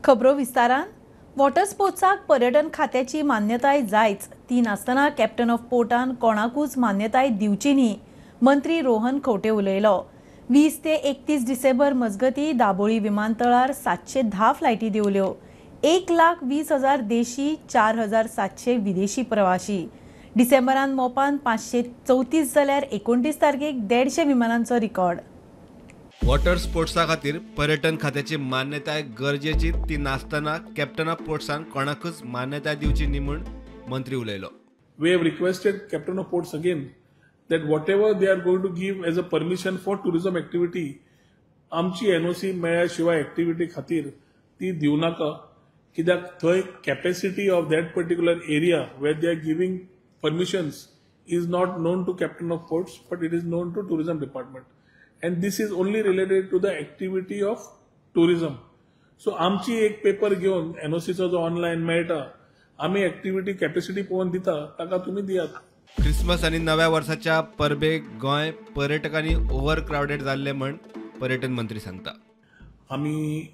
खबरो विस्तारान. वॉटर स्पोर्ट्साक पर्यटन खात्याची मान्यताय जायच, ती नासतना कॅप्टन ऑफ पोर्टान कोणाकूच मान्यताय दिवची न्ही, मंत्री रोहन खंवटे उलयलो. 20 ते 31 डिसेंबर मजगती दाबोळी विमानतळार 710 फ्लायटी देंवल्यो. 1,20,000 देशी, 4,700 विदेशी प्रवाशी. डिसेंबरान मोपान 534 जाल्यार 29 तारखेक 150 विमानांचो रिकॉर्ड. वॉटर स्पोर्ट्सा खातीर पर्यटन खात्याची मान्यताय गरजेची, ती नासतना कॅप्टन ऑफ पोर्ट्सान कोणाकूच मान्यताय दिवची न्ही म्हूण मंत्री उलयलो. We have requested Captain of Ports again that whatever they are going to give as a permission for tourism activity, आमची एनओसी मेळ्ळ्या शिवाय एक्टिविटी खातीर ती दिवं नाका, कित्याक थंय capacity of that particular area where they are giving permissions is not known to Captain of Ports, but it is known to tourism department, and this is only related to the activity of tourism. So आमची एक paper घेवन एनओसीचो जो online मेळटा, आमी activity capacity पळोवन दिता, ताका तुमी दियात. क्रिसमस आनी नव्या वर्साच्या परबेक गोंय पर्यटकांनी ओव्हर क्रावडेड जाल्ले म्हण पर्यटन मंत्री सांगता. आमी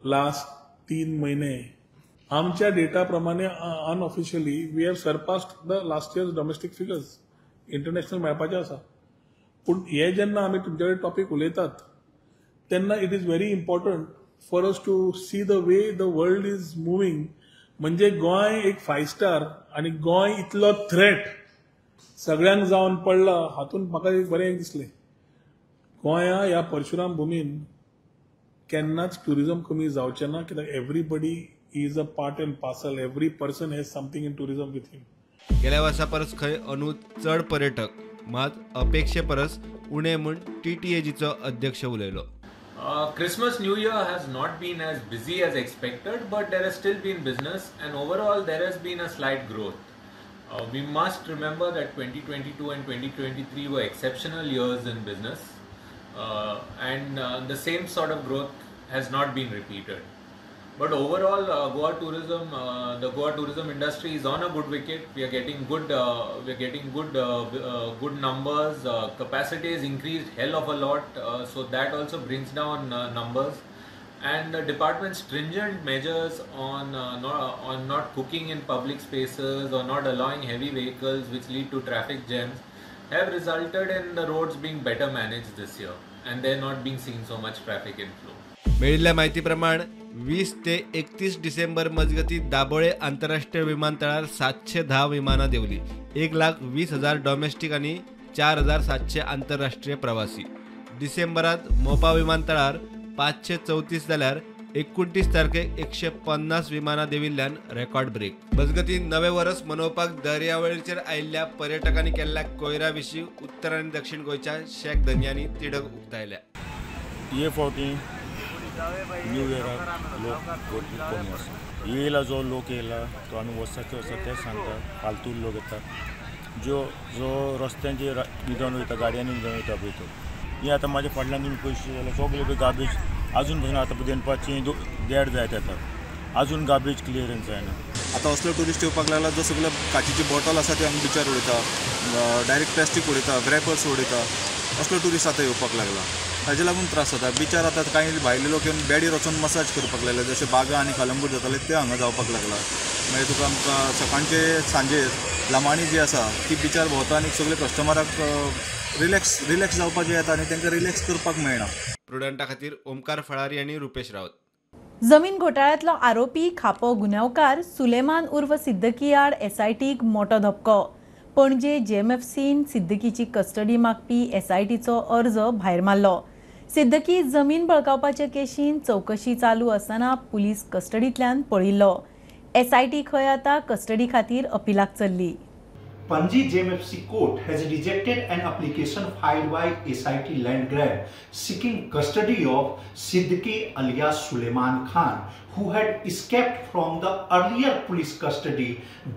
लास्ट 3 महिने आमच्या डेटा प्रमाणे unofficially we have surpassed the last year's domestic figures. International मेळपाचें आसा, पूण हे जेन्ना आमी तुमचे कडेन टॉपीक उलयतात तेन्ना it is very important for us to see the way the world is moving. म्हणजे गोंय एक 5 स्टार आनी गोंय इतलो थ्रेट सगळ्यांक जावन पडला, हातून म्हाका एक बरें दिसलें. गोंया ह्या परशुराम भुमीन केन्नाच ट्युरिजम कमी जावचें ना, कित्याक everybody is a part and parcel, every person has something in tourism with him. गेल्या वर्सा परस खंय अंदू चड पर्यटक, मात अपेक्षे परस उणे म्हूण टीटीएजीचो अध्यक्ष उलयलो. Christmas New Year has not been as busy as expected, but there has still been business and overall there has been a slight growth. We must remember that 2022 and 2023 were exceptional years in business, and the same sort of growth has not been repeated. But overall, Goa tourism, the Goa tourism industry is on a good wicket. We are getting good, good numbers. Capacity has increased hell of a lot, so that also brings down numbers. And the department's stringent measures on not cooking in public spaces or not allowing heavy vehicles, which lead to traffic jams, have resulted in the roads being better managed this year, and there not being seen so much traffic inflow. मेळिल्ल्या माहिती प्रमाण 20 ते 31 डिसेंबर मजगती दाबोळे आंतरराष्ट्रीय विमानतळार 710 विमानां देंवली. 1,20,000 domestic आनी 4,700 आंतरराष्ट्रीय प्रवासी. डिसेंबरात मोपा विमानतळार 534 जाल्यार 29 तारखेक 150 विमानां देंविल्ल्यान रेकॉर्ड ब्रेक. मजगती नवें वर्स मनोवपाक दर्यावेळेचेर आयिल्ल्या पर्यटकांनी केल्ल्या कोयरा विशीं उत्तर आनी दक्षिण गोंयच्या शेक धनयांनी तिडक उक्तायल्या. हे फावटी न्यू इयराक लोक गर्दी कमी आसा. येयला जो लोक येयला तो आमी वर्साचे वर्सा तेच सांगता, फालतू लोक येता, ज्यो जो रस्त्यांचेर निदोन वयता, गाडयांनी निदोन वयता पळय तो. हे आतां म्हाज्या फाटल्यान तुमी पयशे जाल्यार सगळे पळय गार्बेज अजून पसून आतां दनपारची 1:30 जायत येता, अजून गार्बेज क्लियरन्स जायना. आतां असलो ट्युरिस्ट येवपाक लागला जो सगळे काचेची बॉटल आसा ते आमी बिचार उडयता, डायरेक्ट प्लास्टीक उडयता, रॅपर्स उडयता, असलो ट्युरिस्ट आतां येवपाक लागला. ताजे लागून त्रास जाता. बिचार आतां कांय भायले लोक येवन बेडीर वचून मसाज करपाक लागले, जशे बागा आनी कलंगूट जाताले ते हांगा जावपाक लागला. मागीर तुका आमकां सकाळचे सांजेर लमाणी जी आसा ती बिचार भोंवता आनी सगळे कस्टमराक रिलॅक्स जावपाक येता आनी तांकां रिलॅक्स करपाक मेळना. प्रुडंटा खातीर ओमकार फळारी आनी रुपेश रावत. जमीन घोटाळ्यांतलो आरोपी खापो गुन्यांवकार सुलेमान उर्फ सिद्दकी आड एसआयटीक मोटो धपको. पणजे जेएमएफसीन सिद्दकीची कस्टडी मागपी एसआयटीचो अर्ज भायर मारलो. सिद्दकी जमीन बळकावपाचे केशीन चवकशी चालू आसतना पुलीस कस्टडींतल्यान पळिल्लो. एसआयटी खंय आतां कस्टडी खातीर अपिलाक चल्ली. Panji JMFC court has rejected an application filed by SIT land grab seeking custody of Siddiqui alias Suleiman Khan, who had escaped from the earlier police custody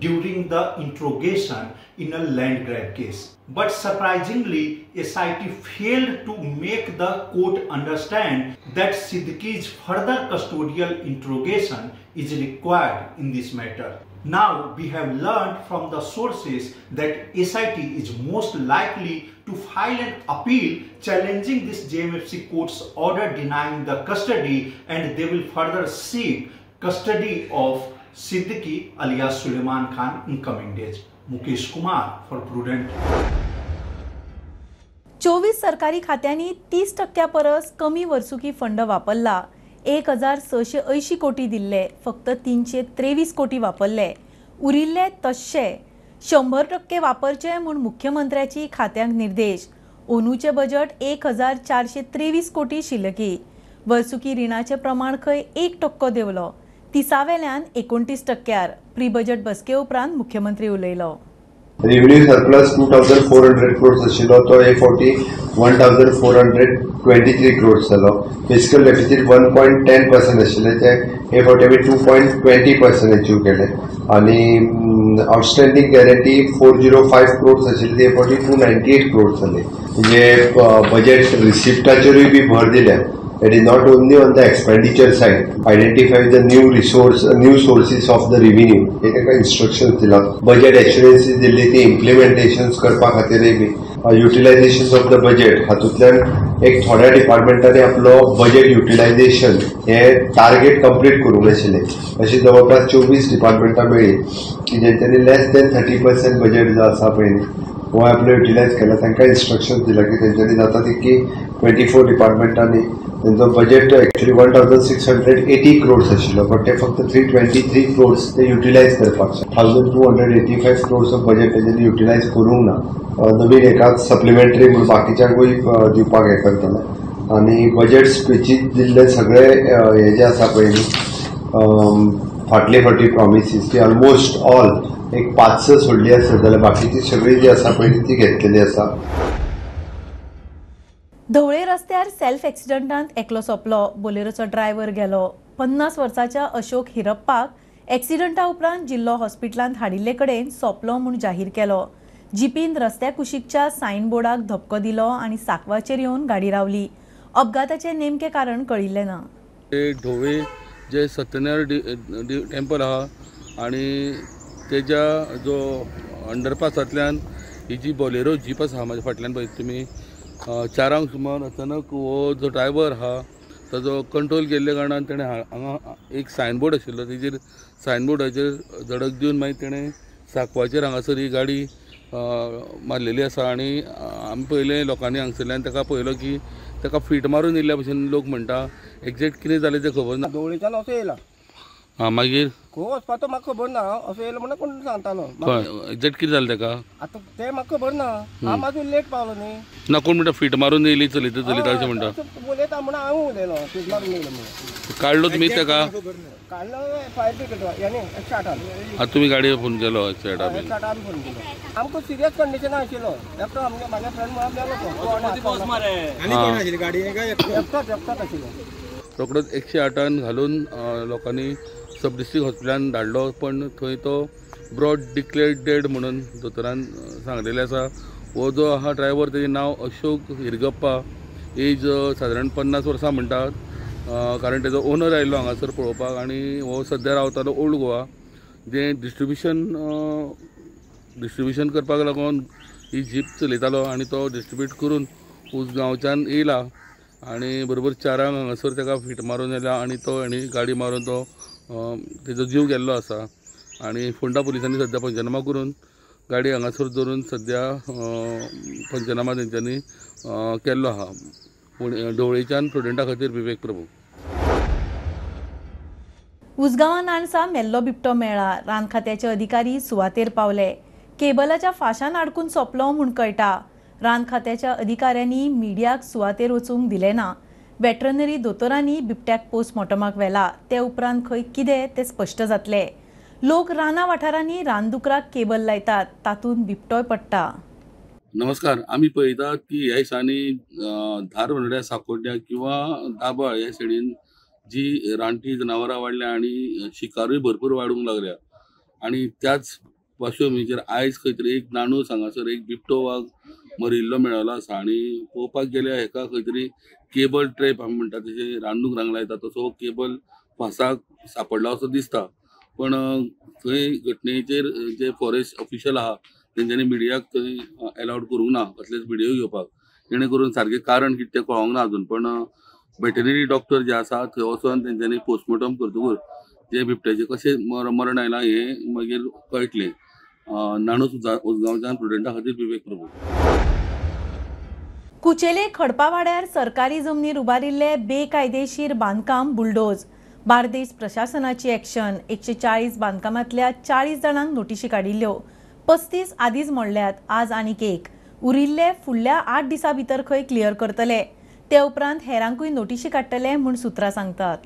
during the interrogation in a land grab case. But surprisingly, SIT failed to make the court understand that Siddiqui's further custodial interrogation is required in this matter. Now we have learned from the sources that SIT is most likely to file an appeal challenging this JMFC court's order denying the custody, and they will further seek custody of Siddiqui alias Suleman Khan in coming days. Mukesh Kumar for Prudent. 24 सरकारी खात्यांनी 30% परस कमी वर्सुकी fund वापरला. 1680 कोटी दिल्ले, फक्त 323 कोटी वापरले. उरिल्ले तश्शे 100% वापरचे म्हूण मुख्यमंत्र्याची खात्यांक निर्देश. ओनूचे बजेट 1423 कोटी शिल्लकी. वर्सुकी रिणाचे प्रमाण खंय 1% देंवलो, 30 वेल्यान 29%. प्री बजेट बसके उपरांत मुख्यमंत्री उलयलो. रेव्हेन्यू सरप्लस 2400 क्रोर्स आशिल्लो तो हे फावटी 1423 क्रोर्स जालो. फिस्कल डेफिसीट 1.10% आशिल्लें ते हे फावटी आमी 2.20% अचीव केले. आनी आउटस्टँडींग गॅरंटी 405 क्रोर्स आशिल्ली ते फावटी 298 क्रोर्स जाले. म्हणजे बजेट रिसिप्टाचेरूय बी भर दिल्या. It is not only on the expenditure side. Identify the new resource, new sources of the revenue. हे तांकां instructions दिला. Budget assurances दिल्ली ती implementations करपा खातीरय बी युटिलायझेशन ऑफ the budget हातूंतल्यान एक थोड्या डिपार्टमेंटांनी आपलो बजेट युटिलायझेशन हे टार्गेट कंप्लीट करूंक नाशिल्लें. अशी जवळपास 24 डिपार्टमेंटां मेळ्ळी की जेंच्यांनी लेस दॅन 30% बजेट जो आसा पळय न्ही हो आपलो युटिलायज केला. तांकां इन्स्ट्रक्शन्स दिला की तेंच्यांनी जाता तितकी 24 डिपार्टमेंटांनी तेंचो बजेट एक्चुअली 1680 क्रोर्स आशिल्लो, बट ते फक्त 323 क्रोर्स ते युटिलायज करपाक शकता. 1285 क्रोर्स ऑफ बजेट तेंच्यांनी युटिलायज करूंक ना. नवीन एकाच सप्लिमेंटरी म्हणून बाकीच्यांकूय दिवपाक हें करतले. आनी बजेट स्पिचीत दिल्ले सगळे हे जे आसा पळय न्ही फाटले फावटी प्रॉमिसीस ती ऑलमोस्ट ऑल एक 5-6 सोडली आसत जाल्यार बाकीची सगळी जी आसा पळय ती घेतलेली आसा. धवळे रस्त्यार सेल्फ एक्सिडंटांत एकलो सोंपलो. बोलेरोचो ड्रायव्हर गेलो. 50 वर्साच्या अशोक हिरप्पाक एक्सिडंटा उपरांत जिल्लो हॉस्पिटलांत हाडिल्ले कडेन सोंपलो म्हूण जाहीर केलो. जिपीन रस्त्या कुशीकच्या सायन बोर्डाक धपको दिलो आनी सांकवाचेर येवन गाडी रावली. अपघाताचें नेमकें कारण कळिल्लें ना. ढोवे जे सत्यनारायण टेम्पल आहा आनी तेज्या जो अंडरपासांतल्यान ही जी बोलेरो जीप आसा म्हाज्या फाटल्यान पळयता तुमी 4 सुमार अचानक हो जो ड्रायव्हर आहा ताजो कंट्रोल गेल्ल्या कारणान तेणें हांगा एक सायनबोर्ड आशिल्लो तेजेर सायनबोर्डाचेर धडक दिवन मागीर तेणें सांकवाचेर हांगासर ही गाडी मारलेली आसा. आनी आमी पळयलें लोकांनी हांगसरल्यान ताका पळयलो की ताका फीट मारून येयल्ल्या भशेन लोक म्हणटा. एग्जॅक्ट कितें जालें तें खबर ना. धवळेच्यान असो येयला. आं, मागीर खंय वचपा तो म्हाका खबर ना. असो येयलो म्हणून कोण सांगतालो. एग्जॅक्ट कितें जालें ताका आतां तें म्हाका खबर ना. हांव मातसो लेट पावलो न्ही. ना कोण म्हणटा फीट मारून येयली चलयता चलयता अशें म्हणटा. उलयता म्हणून हांव उलयलो फीट मारून येयलो म्हणून. काडलो तुमी ताका? काडलो फायर ब्रिगेड यानी 108. आतां तुमी गाडयेर फोन केलो 108? 108 फोन केलो. आमकां सिरियस कंडिशनान आशिल्लो एकटो आमगे म्हागे फ्रेंड म्हणून मेलो तो. एकटोच एकटोच आशिल्लो. रोकडोच 108 घालून लोकांनी सब डिस्ट्रिक्ट हॉस्पिटलान धाडलो, पण थंय तो ब्रॉड डिक्लेअर्ड डेड म्हणून दोतोरान सांगलेलें आसा. हो जो आहा ड्रायव्हर तेजें नांव अशोक हिरगप्पा, एज सादारण 50 वर्सां म्हणटात, कारण तेजो ओनर आयिल्लो हांगासर पळोवपाक. आनी हो सद्या रावतालो ओल्ड गोवा, जें डिस्ट्रिब्युशन करपाक लागून ही जीप चलयतालो आनी तो डिस्ट्रिब्यूट करून उसगांवच्यान येयला आनी बरोबर 4 हांगासर ताका फीट मारून येयला आनी तो हेणी गाडी मारून तो तेजो जीव गेल्लो आसा. आनी फोंडा पुलिसांनी सद्या पंचनामा करून गाडी हांगासर दवरून सद्या पंचनामा तेंच्यांनी केल्लो आहा. पूण ढवळेच्यान प्रुडंटा खातीर विवेक प्रभू. उसगांवां नाणसा मेल्लो बिबटो मेळ्ळा. रान खात्याचे अधिकारी सुवातेर पावले. केबलाच्या फाशान आडकून सोंपलो म्हूण कळटा. रान खात्याच्या अधिकाऱ्यांनी मिडियाक सुवातेर वचूंक दिलें ना. वेटरनरी दोतोरांनी बिबट्याक पोस्टमॉर्टमाक व्हेला. ते उपरांत खंय कितें तें स्पश्ट जातलें. लोक राना वाठारांनी रानदुकराक केबल लायतात, तातूंत बिबटोय पडटा. नमस्कार. आमी पळयतात की ह्या दिसांनी धारबांदोड्या, साकोड्ड्या किंवा दाबाळ ह्या सायडीन जी रानटी जनावरां वाडल्या आनी शिकारूय भरपूर वाडूंक लागल्या आनी त्याच पार्श्वभुमीचेर आयज खंय तरी एक नाणूस हांगासर एक बिबटो वाग मरिल्लो मेळिल्लो आसा. आनी पळोवपाक गेल्यार हेका खंय तरी केबल ट्रेप आमी म्हणटा तशें रानदुकरांक लायता तसो केबल फांसाक सांपडला असो दिसता. पण थंय घटनेचेर जे फॉरेस्ट ऑफिशियल आहा तेंच्यांनी मिडियाक थंय एलावड करूंक ना कसलेच व्हिडिओ घेवपाक, जेणे करून सारकें कारण कितें तें कळोंक ना अजून. पण वेटरनरी डॉक्टर जे आसा थंय वचोन तेंच्यांनी पोस्टमॉर्टम करतकूच जे बिबट्याचें कशें मरण आयलां हें मागीर कळटलें. नाणूस उजगांवच्यान प्रुडंटा खातीर विवेक प्रभू. कुचेले खडपावाड्यार सरकारी जमनीर उबारिल्ले बेकायदेशीर बांदकाम बुलडोज. बार्देस प्रशासनाची एक्शन. 140 बांदकामांतल्या 40 जाणांक नोटिशी काडिल्ल्यो. 35 आदींच मोडल्यात, आज आनीक एक. उरिल्ले फुडल्या 8 दिसां भितर खंय क्लियर करतले. ते उपरांत हेरांकूय नोटिशी काडटले म्हूण सुत्रां सांगतात.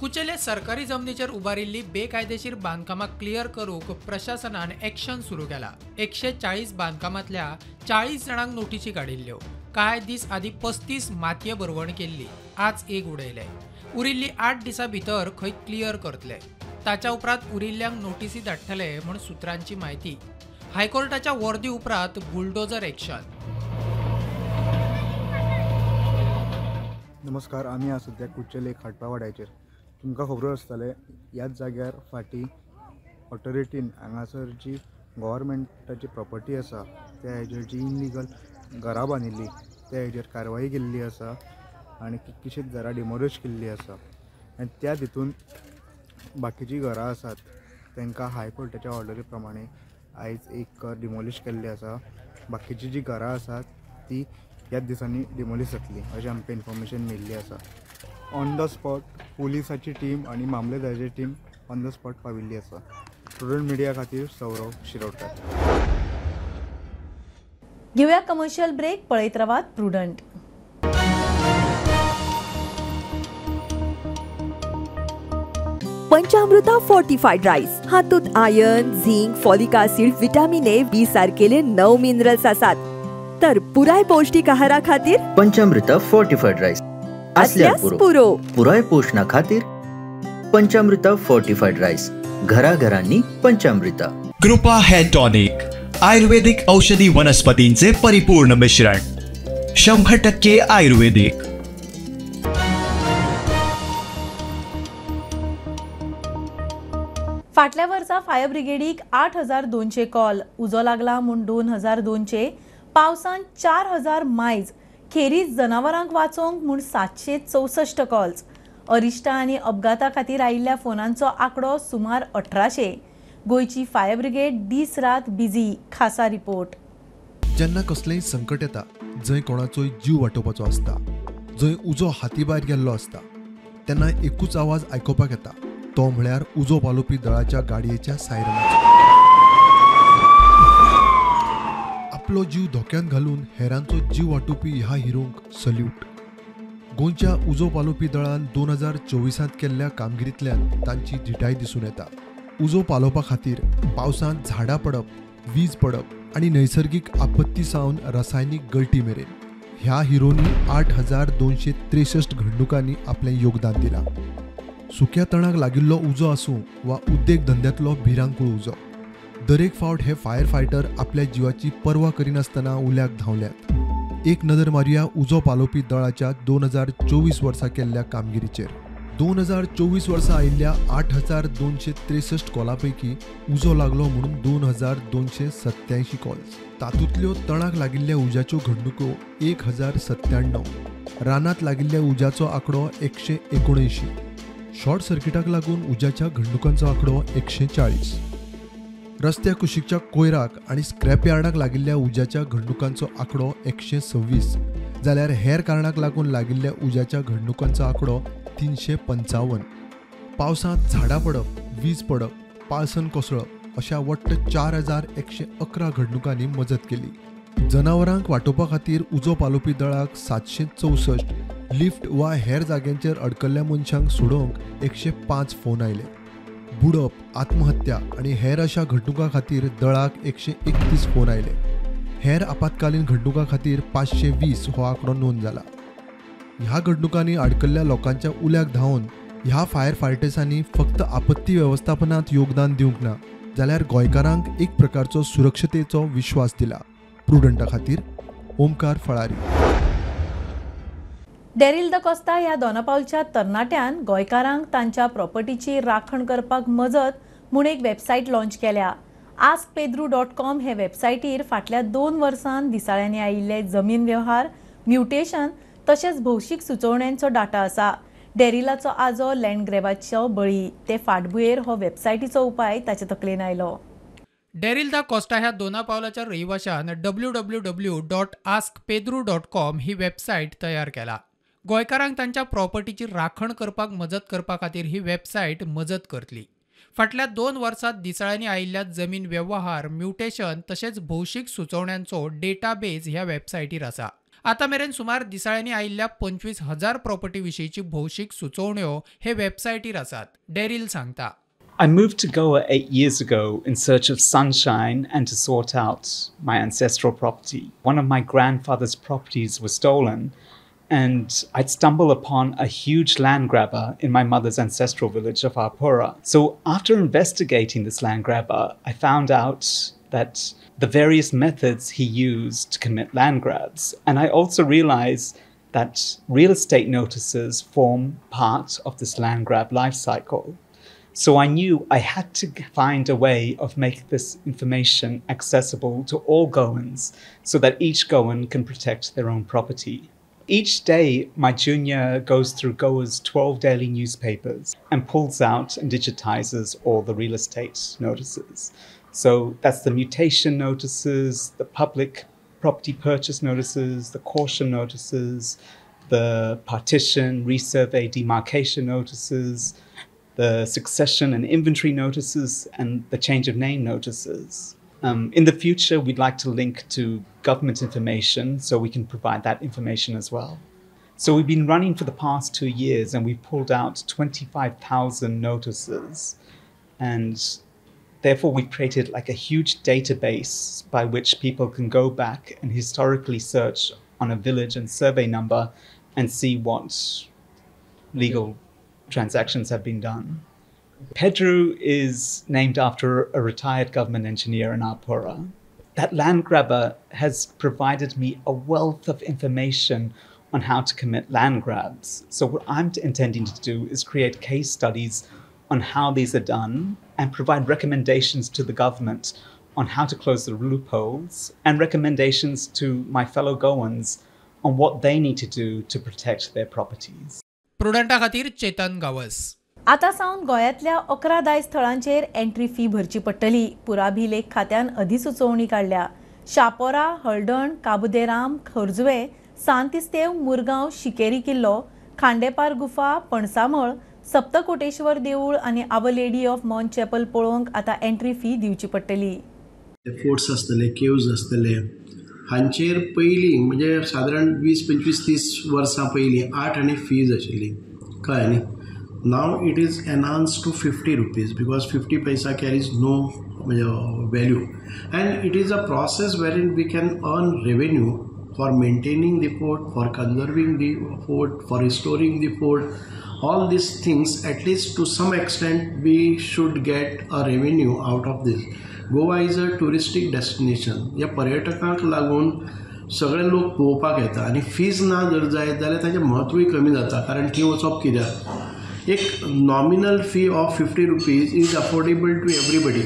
कुचेले सरकारी जमनीचेर उबारिल्ली बेकायदेशीर बांदकामां क्लियर करूंक प्रशासनान एक्शन सुरू केला. 140 बांदकामांतल्या 40 जाणांक नोटिशी काडिल्ल्यो. कांय दीस आदीं 35 मातये भरवण केल्ली, आज एक उडयले. उरिल्ली 8 दिसां भितर खंय क्लियर करतले. ताच्या उपरांत उरिल्ल्यांक नोटिसी धाडटले म्हूण सुत्रांची म्हायती. हायकोर्टाच्या वर्दी उपरांत बुलडोजर एक्शन. नमस्कार, आमी आज सद्या कुचेले खडपावाड्याचेर. तुमकां खबर आसतलें ह्याच जाग्यार फाटीं ऑथॉरिटीन हांगासर जी गव्हर्मेंटाची प्रॉपर्टी आसा त्या हेजेर जी इनलिगल घरां बांदिल्ली त्या हेजेर कारवाई केल्ली आसा आनी कितकीशींच घरां डिमोलिश केल्ली आसा आनी त्या तितून बाकीचीं घरां आसात तांकां हायकोर्टाच्या ऑर्डरी प्रमाणे आयज एक डिमोलिश केल्ली आसा. बाकीचीं जीं घरां आसात ती ह्याच दिसांनी डिमोलिश जातली अशें आमकां इन्फॉर्मेशन मेळिल्ली आसा. ऑन the spot पुलिसाची टीम आनी मामलेदाराची टीम ऑन the spot पाविल्ली आसा. प्रुडंट मिडिया खातीर सौरव शिरोडकर. घेवया कमर्शियल ब्रेक. पळयत रावात प्रुडंट. पंचामृता फोर्टिफाईड राईस हातूंत iron, zinc, folic acid, vitamin A, B सारकेले 9 मिनरल्स आसात. तर पुराय पौष्टिक आहारा खातीर पंचामृता फोर्टिफाईड राईस असल्यास पुरो. पुराय पोषणा खातीर पंचामृता फोर्टिफाईड राईस घराघरांनी पंचामृता. कृपा हेअर टॉनिक आयुर्वेदिक औषधी वनस्पतींचे परिपूर्ण मिश्रण, 100% आयुर्वेदिक. फाटल्या वर्सा फायर ब्रिगेडीक 8200 कॉल, उजो लागला म्हूण 2200, पावसान 4000 मायज, खेरीज जनावरांक वाचोवंक म्हूण 764 कॉल्स. अरिश्टा आनी अपघाता खातीर आयिल्ल्या फोनांचो आंकडो सुमार 1800. गोंयची फायर ब्रिगेड दीस रात बिझी. खासा रिपोर्ट. जेन्ना कसलेंय संकट येता, जंय कोणाचोय जीव वाटोवपाचो आसता, जंय उजो हाती भायर गेल्लो आसता, तेन्ना एकूच आवाज आयकुपाक येता, तो म्हळ्यार उजो पालोवपी दळाच्या गाडयेच्या सायरनाचो. आपलो जीव धोक्यांत घालून हेरांचो जीव वाटोवपी ह्या हिरोंक सल्यूट. गोंयच्या उजो पालोवपी दळान 2024 केल्ल्या कामगिरींतल्यान तांची धिटाय दिसून येता. उजो पालोवपा खातीर पावसांत झाडां पडप, वीज पडप आनी नैसर्गीक आपत्ती सावन रसायनीक गळटी मेरेन ह्या हिरोंनी 8263 घडणुकांनी आपलें योगदान दिलां. सुक्या तणाक लागिल्लो उजो आसूं वा उद्देग धंद्यांतलो भिरांकूळ उजो, दरेक फावट हे फायर फायटर आपल्या जिवाची पर्वा करिनासतना उल्याक धांवल्यात. एक नदर मारुया उजो पालोवपी दळाच्या 2024 वर्सा केल्ल्या कामगिरीचेर. 2024 वर्सा आयिल्ल्या 8263 कॉला पैकी उजो लागलो म्हणून 2287 कॉल्स, तातूंतल्यो तणाक लागिल्ल्या उज्याच्यो घडणुको 1097, रानांत लागिल्ल्या उज्याचो आंकडो 179, शॉर्ट सर्किटाक लागून उज्याच्या घडणुकांचो आंकडो 140, रस्त्या कुशीकच्या कोयराक आनी स्क्रॅप यार्डाक लागिल्ल्या उज्याच्या घडणुकांचो आंकडो 126, जाल्यार हेर कारणाक लागून लागिल्ल्या उज्याच्या घडणुकांचो आंकडो 355. पावसांत झाडां पडप, वीज पडप, पालसन कोसळप अशा वट्ट 4111 घडणुकांनी मजत केली. जनावरांक वाटोवपा खातीर उजो पालोवपी दळाक 764, लिफ्ट वा हेर जाग्यांचेर अडकल्ल्या मनशांक सोडोवंक 105 फोन आयले. बुडप, आत्महत्या आनी हेर अशा घडणुकां खातीर दळाक 131 फोन आयले. हेर आपत्कालीन घडणुकां खातीर 520 हो आंकडो नोंद जाला. ह्या घडणुकांनी अडकल्ल्या लोकांच्या उल्याक धांवन ह्या फायर फायटर्सांनी फक्त आपत्ती वेवस्थापनांत योगदान दिवंक ना, जाल्यार गोंयकारांक एक प्रकारचो सुरक्षतेचो विश्वास दिला. प्रुडंटा खातीर ओमकार फळारी. डेरिल the Costa ह्या दोनापावलच्या तरणाट्यान गोंयकारांक तांच्या प्रॉपर्टीची राखण करपाक मजत म्हूण एक वेबसायट लॉन्च केल्या. askpedru.com हे वेबसायटीर फाटल्या 2 वर्सांत दिसाळ्यांनी आयिल्ले जमीन व्यवहार, म्युटेशन तशेंच भौशीक सुचोवण्यांचो डाटा आसा. डेरिलाचो आजो लँड ग्रॅबाचो बळी. ते फाटभुंयेर हो वेबसायटीचो उपाय ताचे तकलेन आयलो. डेरिल दा कोस्टा ह्या दोनापावलाच्या रहिवाशान www.askpedru.com ही वेबसायट तयार केला. गोंयकारांक तांच्या प्रॉपर्टीची राखण करपाक मजत करपा खातीर ही वेबसायट मजत करतली. फाटल्या 2 वर्सांत दिसाळ्यांनी आयिल्ल्या जमीन व्यवहार, म्युटेशन तशेंच भौशीक सुचोवण्यांचो डेटाबेज ह्या वेबसायटीर आसा. आतां मेरेन सुमार दिसाळ्यांनी आयिल्ल्या 25,000 प्रॉपर्टी विशींची भौशीक सुचोवण्यो हे वेबसायटीर आसात. डेरिल सांगता, I moved to Goa 8 years ago in search of sunshine and to sort out my ancestral property. One of my grandfather's properties was stolen, and I'd stumbled upon a huge land grabber in my mother's ancestral village of Arpora. So after investigating this land grabber, I found out that the various methods he used to commit land grabs. And I also realized that real estate notices form part of this land grab life cycle. So I knew I had to find a way of making this information accessible to all Goans so that each Goan can protect their own property. Each day, my junior goes through Goa's 12 daily newspapers and pulls out and digitizes all the real estate notices. So that's the mutation notices, the public property purchase notices, the caution notices, the partition, resurvey, demarcation notices, the succession and inventory notices, and the change of name notices. In the future, we'd like to link to government information so we can provide that information as well. So we've been running for the past 2 years and we've pulled out 25,000 notices. And therefore, we've created like a huge database by which people can go back and historically search on a village and survey number and see what legal transactions have been done. Pedro is named after a retired government engineer in Arpora. That land grabber has provided me a wealth of information on how to commit land grabs. So what I'm intending to do is create case studies on how these are done and provide recommendations to the government on how to close the loopholes and recommendations to my fellow Goans on what they need to do to protect their properties. प्रुडंटा खातीर चेतन गावस. आतां सावन गोंयांतल्या 11 दायज थळांचेर entry fee भरची पडटली. पुराभिलेख खात्यान अधिसुचोवणी काडल्या. शापोरा, हळदण, काबुदेराम, खोर्जुवे, सांतिस्तेव, मुरगांव, शिकेरी किल्लो, खांडेपार गुफा, पणसामळ, सप्तकोटेश्वर देवूळ आनी our lady of mount chapel पळोवंक आतां एंट्री फी दिवची पडटली. फोर्ट्स आसतले, केव्ज आसतले, हांचेर पयलीं म्हणजे सादारण 20, 25, 30 वर्सां पयलीं 8 आनी फीज आशिल्ली, कळ्ळें न्ही. Now it is enhance to 50 rupees because 50 paisa carries no value and it is a process wherein we can earn revenue for maintaining the fort, for conserving the fort, for restoring the fort. All these things, at least to some extent, we should get a revenue out of this. Goa is a touristic destination. ह्या पर्यटकांक लागून सगळे लोक पळोवपाक येता आनी fees ना जर जायत जाल्यार ताचें म्हत्वूय कमी जाता, कारण थंय वचप कित्याक. एक nominal fee of 50 rupees is affordable to everybody.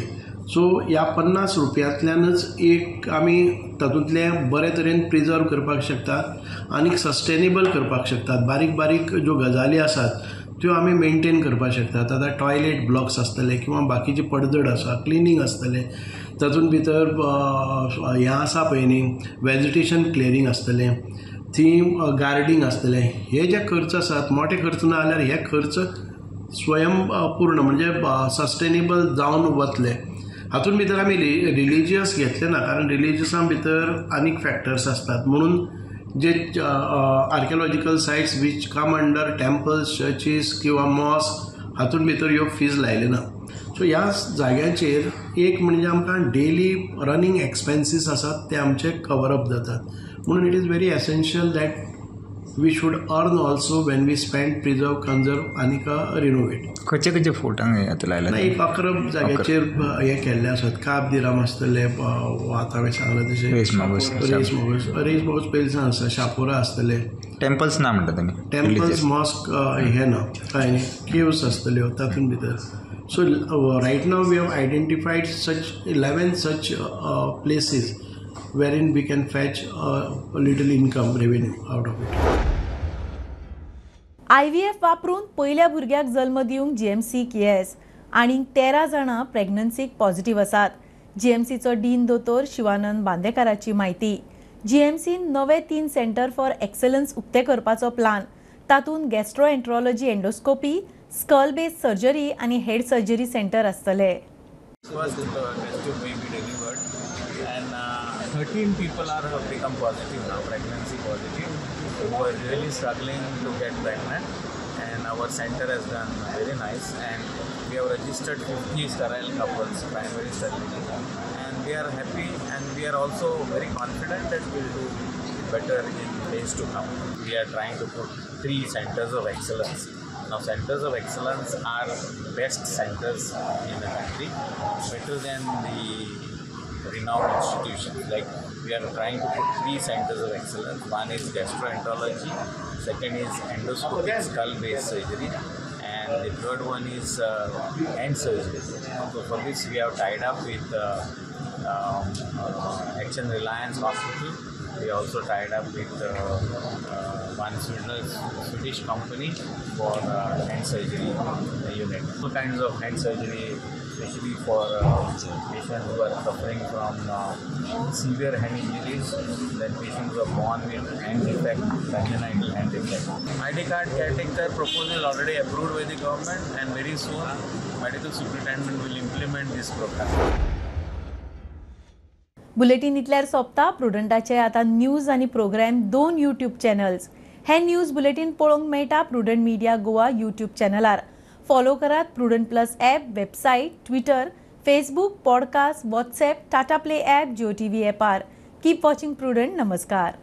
So ह्या 50 रुपयांतल्यानच एक आमी तातूंतलें बरे तरेन प्रिजर्व करपाक शकतात आनी सस्टेनेबल करपाक शकतात. बारीक बारीक ज्यो गजाली आसात त्यो आमी मेनटेन करपाक शकतात. आतां टॉयलेट ब्लॉक्स आसतले किंवा बाकीचे पडझड आसा, क्लिनींग आसतलें, तातूंत भितर हें आसा पळय न्ही, वेजिटेशन क्लियरींग आसतलें, थंय गार्डींग आसतलें. हे जे खर्च आसात, मोठे खर्च ना जाल्यार हे खर्च स्वयं पूर्ण म्हणजे सस्टेनेबल जावन वतले. हातूंत भितर आमी रिलिजियस घेतले ना, कारण रिलिजियसां भितर आनीक फॅक्टर्स आसतात. म्हणून जे archaeological sites which come under temples, churches किंवा मॉस्क, हातूंत भितर ह्यो फीज लायल्यो ना. सो ह्या जाग्यांचेर एक म्हणजे आमकां डेली रनिंग एक्सपेन्सीस आसात ते आमचे कवर अप जातात. म्हणून it is very essential that We should earn also when we spend, preserve, conserve आनीक रिनोवेट. खंयचे खंयचे फोर्टांक आतां लायला? एक 11 जाग्याचेर हें केल्लें आसात. काब दिराम आसतलें, आतां हांवें सांगलां तशें रेस मागूस, रेस मागूस पयलीं आसा, शापोरा आसतलें. टेम्पल्स ना म्हणटा तुमी? टेम्पल्स, मॉस्क हें ना, कांय न्ही. केव्स आसतल्यो तातूंत भितर. So right now we have identified such 11 such places wherein we can fetch a little income revenue out of it. IVF वापरून पयल्या भुरग्याक जल्म दिवंक जीएमसीक येस. आनी 13 जाणां प्रेग्नन्सीक पॉझिटिव्ह आसात. जीएमसीचो डीन दोतोर शिवानंद बांदेकाराची म्हायती. जीएमसीन नवे 3 सेंटर फॉर एक्सलन्स उक्ते करपाचो प्लान. तातूंत gastroenterology, endoscopy, skull base surgery आनी हेड सर्जरी सेंटर आसतले. First test tube baby delivered and 13 people are have become positive now, pregnancy positive, who are really struggling to get pregnant, and our center has done very nice, and we have registered 50 sterile couples, primary sterility, and we are happy, and we are also very confident that we will do better in days to come. We are trying to put 3 centers of excellence. Now, centers of excellence are best centers in the country, better than the renowned institutions. Like we are trying to put 3 centers of excellence. One is gastroenterology, second is endoscopic skull-based surgery, and the third one is hand surgery. So for this we have tied up with Action Reliance Hospital. We also tied up with one Swedish company for hand surgery unit. Two kinds of hand surgery, especially for patients who are suffering from severe hand injuries, then patients who are born with hand defect, congenital hand defect. ID card caretaker proposal already approved by the government, and very soon medical superintendent will implement this program. Bulletin इतल्यार सोंपता. प्रुडंटाचे आतां news आनी programme 2 YouTube channels. हे news bulletin पळोवंक मेळटा Prudent Media Goa YouTube चॅनलार. Follow करात Prudent plus app, website, Twitter, Facebook, podcast, WhatsApp, Tata Play app, Jio TV ॲपार. Keep watching prudent. नमस्कार.